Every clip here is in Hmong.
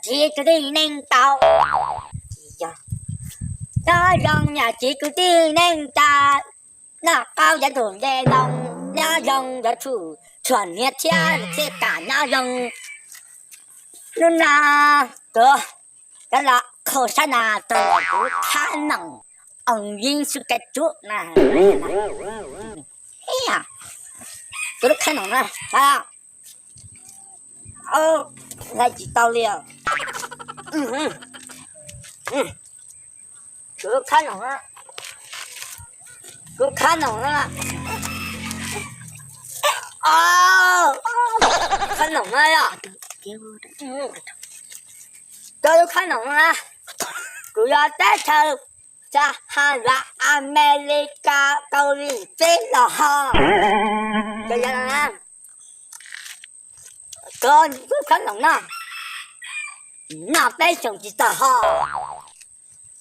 Txiv kwv tij neej tsa, nyob zoo niam txiv kwv tij neej tsa, noj qab cov tus nce ntoo, nyob zoo cov tshum tshuam hniav thiab tej kam nyob zoo. Hnub no kuv los khau sab na tau kuv khab noom oo yeeb xwb kav tsub na. Kuv lub khab noom na, hlais tsis tau li os. Kuv lub khab noom na, kuv khab noom na, khab noom na yog, kuv lub khab noom na, kuv yog teb chaws Sahalas, Amelikas, Kaus Lim teb los ho, kuv lub khab noom na, noj peb xyoos tsis txog ho.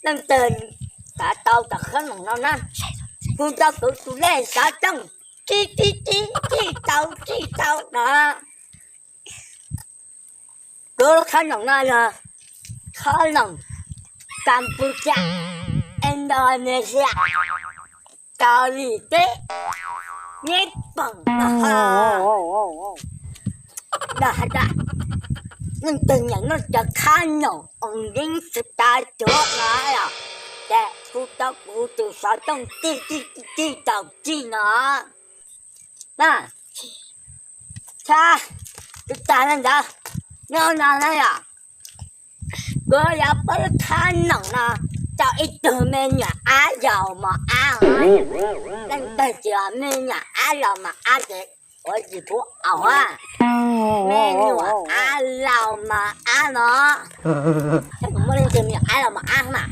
Leej twg xav tau cov khab noom no na, hu rau kuv tus lej xov tooj, tib tib tib, tib tau tib tau no. Kuv khab noom no yog khab noom Kampuchea, Indonesia, Kaus Lim teb, Nyij Pooj, leej twg nyiam noj cov khab noom oo yeeb xwb kav tsub no los, ces hu rau kuv tus xov tooj tib tib tib tau tib no. Txhab, kuv tas li ntawd, nyob no na yom, kuv yuav pub khab noom no rau ib tug me nyuam ab laus mos ab. Leej twg tsis yog me nyuam ab laus mos ab ces ua tsis pub aus a. Me nyuam ab laus mos ab no, kuv muaj leej twg me nyuam ab laus mos ab mas,